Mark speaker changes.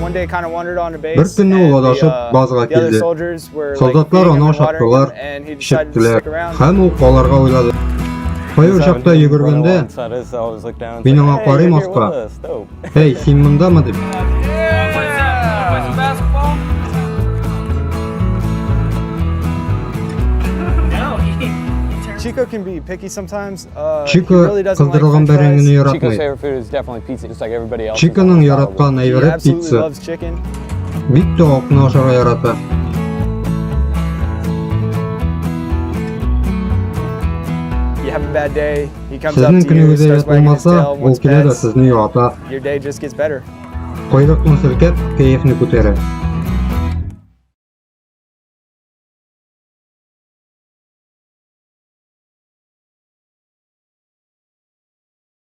Speaker 1: Бер көнне ул адашып базага килде. Солдатлар аны ашаттылар, эчерттеләр һәм ул калырга уйлады. Кайбер чакта йөгергәндә, мин аңа карыйм аска. Эй, син мондамы дип. Чико кыздырылган бәрәңгене яратмый. Чиконың яраткан әйбере пицца. Бик тә акны ашарга ярата. Сезнең көнегез әйбәт булмаса, ул килә дә сезне юата. Койрыкны селкеп, кәефне күтәрә.